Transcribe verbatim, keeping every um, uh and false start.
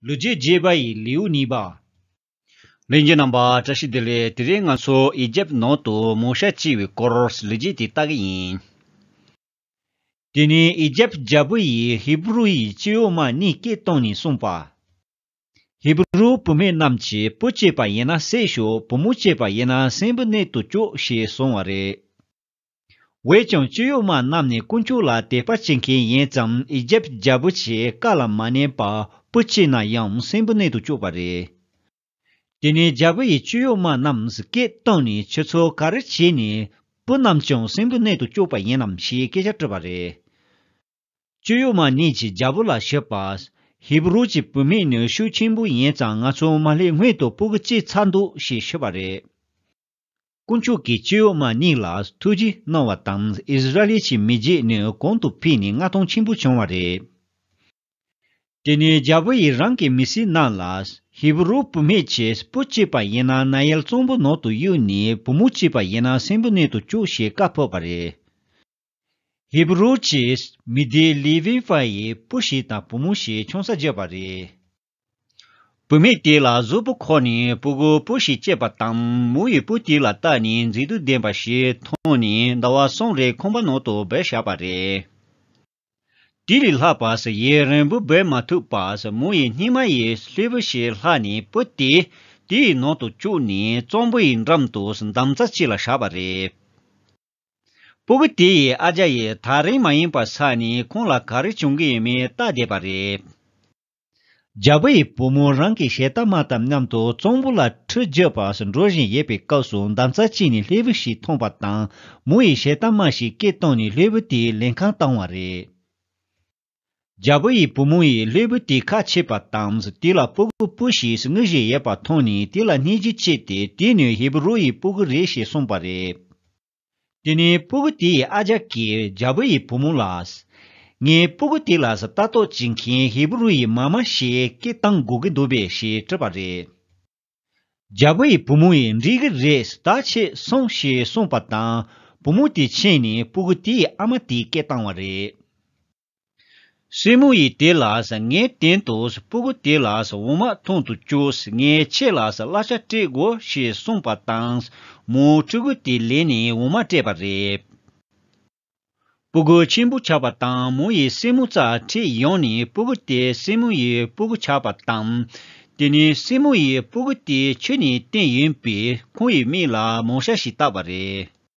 ལོ་རྒྱུས་རྒྱས་པ་ཡི་ལེའུ་གཉིས་པ། ལྷན་རྒྱས་རྣམ་པ་བཀྲ་ཤིས་བདེ་ལེགས། དེ་རིང་ང་ཚོ་ཨི་ཇེབ་ནང་དུ་མོ་ཤ་སྐྱེས་པའི་སྐོར་ལོ་རྒྱུས་དེ་ལྟ་གི་ཡིན། དེ་ནས་ཨི་ཇེབ་རྒྱལ་པོ་ཡིས་ཧི་བུ་རུ་ཡི་སྐྱེ་བོ་མ་གཉིས་སྐད་བཏང་ནས་གསུངས་པ། ཧི་བུ་རུ་བུད་མེད་རྣམས་ཀྱིས་བུ་སྐྱེས་པ་ཡིན་ན་བསད་ཤོག་བུ་མོ་སྐྱེས་པ་ཡིན་ན་གསོན་པོ་གནས་དུ་བཅུག་ཞེས་གསུངས་པ་རེད། འོན་ཀྱང་སྐྱེ་བོ་མ་རྣམས་ནི་དཀོན་མཆོག་ལ་དད་པ་བྱེད་མཁན་ཡིན་ཙང་ཨི་ཇེབ་རྒྱལ་པོ་ཆེའི་བཀའ་ལ་མ་ཉན་པར་བུ་སྐྱེས་ན་ཡང་གསོན་པོ་གནས་དུ་བཅུག་པ་རེད། དེ་ནས་རྒྱལ་པོ་ཡིས་སྐྱེ་བོ་མ་རྣམས་སྐད་བཏང་ནས་ཁྱེད་ཚོ་ག་རེ་བྱས་ནས་བུ་རྣམས་ཀྱང་གསོན་པོ་གནས་དུ་བཅུག་པ་ཡིན་ནམ་ཞེས་སྐད་ཆ་དྲིས་པ་རེད། སྐྱེ་བོ་མ་གཉིས་ཀྱིས་རྒྱལ་པོ་ལ་ཞུས་པ། ཧི་བུ་རུ་གྱི་བུད་མེད་ནི་ཤུགས་ཆེན་པོ་ཡིན་ཙང་ང་ཚོ་མ་སླེབས་སྔོན་དུ་སྤུ་གུ་སྐྱེས་ཚར་འདུག་ཞེས་ཞུས་པ་རེད། དཀོན་མཆོག་གིས་སྐྱེ་བོ་མ་གཉིས་ལ་ཐུགས་རྗེ་གནང་བ་དང་ཨིསི་ར་ཨེལ་གྱི་མི་རྒྱུད་ནི་གོང་དུ་འཕེལ་ནས་མངའ་ཐང་ཆེན་པོ་བྱུང་བ་རེད། དེ་ནས་རྒྱལ་པོ་ཡིས་རང་གི་མི་སེར་རྣམས་ལ་ཧི་བུ་རུ་བུད་མེད་ཀྱིས་བུ་སྐྱེས་པ་ཡིན་ན་ནཱ་ཡལ་གཙང་པོ་ནང་དུ་གཡུགས་ནས་བུ་མོ་སྐྱེས་པ་ཡིན་ན་གསོན་པོ་གནས་དུ་བཅུག་ཞེས་བཀའ་ཕབ་པ་རེད། ཧི་བུ་རུ་གྱི་མི་སྡེ་ལེ་ཝི་ཕ་ཡིས་བུ་ཞིག་དང་བུ་མོ་ཞིག་ཆང་ས་བརྒྱབ་པ་རེད། བུད་མེད་དེ་ལ་གཟུགས་པོ་འཁོར་ནས་སྤུ་གུ་བུ་ཞིག་སྐྱེས་པ་དང་མོ་ཡིས་བུ་དེ་ལ་བལྟས་ནས་མཛེས་སྡུག་ལྡན་པ་ཞིག་མཐོང་ནས་ཟླ་བ་གསུམ་རེ་ཁང་པ་ནང་དུ་སྦས་བཞག་པ་རེད། དེ་ལས་ལྷག་པར་ཡུན་རིང་པོ་སྦས་མ་ཐུབ་པར་མོ་ཡི་སྙིང་མ་ཡི་ལྷའི་བུ་ཞིག་ལྷགས་ནས་བུ་དེ་དེའི་ནང་དུ་བཅུག་ནས་གཙང་པོ་ཡི་འགྲམ་དུ་འདམ་རྩྭ་ཅིག་ལ་བཞག་པ་རེད། སྤུ་གུ་དེ་ཡི་ཨ་ཅག་ཡིས་ཐག་རིང་མ་ཡིན་པར་ས་ནས་ཁོང་ལ་ག་རེ་བྱུང་གི་ཡོད་མེད་བལྟ་བསྡད་པ་རེད། རྒྱལ་པོ་ཡི་བུ་མོ་རང་གི་ཞལ་ཏ་མ་དང་མཉམ་དུ་གཙང་པོ་ལ་ཁྲུས་རྒྱག་པར་འགྲོ་བཞིན་ཡོད་པའི་སྐབས་སུ་འདམ་རྩྭ་གཅིག་ནས་ལྷའི་བུ་ཞིག་མཐོང་པ་དང་མོ་ཡི་ཞལ་ཏ་མ་ཞིག་སྐད་བཏང་ནས་ལྷའི་བུ་དེ་ལེན་ཁང་བཏང་བ་རེད། རྒྱལ་པོ་ཡི་བུ་མོ་ཡིས་ལྷའི་བུ་དེ་ཁ་ཕྱེས་པ་དང་དེ་ལ་སྤུ་གུ་སྤུ་ཞིག་ངུ་བཞིན་ཡོད་པ་མཐོང་ནས་དེ་ལ་སྙིང་རྗེ་སྐྱེས་ཏེ་དེ་ནི་ཧི་བུ་རུ་ཡི་སྤུ་གུ་རེད་ཞེས་གསུངས་པ་རེད། དེ་ནས་སྤུ་གུ་དེ་ཡི་ཨ་ཅག་གིས་རྒྱལ་པོ་ཡི་བུ་མོ་ལ། ངའི་སྤུ་གུ་དེ་ལ་ལྟ་རྟོག་བྱེད་མཁན་ཧི་བུ་རུ་ཡི་མ་མ་ཞིག་སྐད་བཏང་དགོས་ཀྱི་འདུག་པས་ཞེས་དྲིས་པ་རེད། རྒྱལ་པོ་ཡི་བུ་མོ་ཡིས་འགྲིག་གི་རེད་ད་ཁྱེད་སོང་ཞེས་གསུངས་པ་དང་བུ་མོ་དེ་ཕྱིན་ནས་སྤུ་གུ་དེ་ཡི་ཨ་མ་དེ་སྐད་བཏང་བ་རེད། སྲིང་མོ་ཡིས་དེ་ལ་ངས་དོན་དུ་སྤུ་གུ་དེ་ལ་འོ་མ་འཐུང་དུ་བཅུག་ངས་ཁྱེད་ལ་གླ་ཆ་སྤྲད་དགོས་ཞེས་གསུངས་པ་དང་མོ་ཕྲུ་གུ་དེ་ལེན་ནས་འོ་མ་སྤྲད་པ་རེད། སྤུ་གུ་ཆེན་པོ་ཆགས་པ་དང་མོ་ཡི་སྲིང་མོ་རྩར་ཁྲིད་ཡོང་ནས་སྤུ་གུ་དེ་སྲིང་མོ་ཡི་སྤུ་གུ་ཆགས་པ་དང་། དེ་ནས་སྲིང་མོ་ཡིས་སྤུ་གུ་དེ་ཆུ་ནས་བཏོན་ཡིན་པས་ཁོང་ཡི་མིང་ལ་མོ་ཤ་ཞེས་བཏགས་པ་རེད།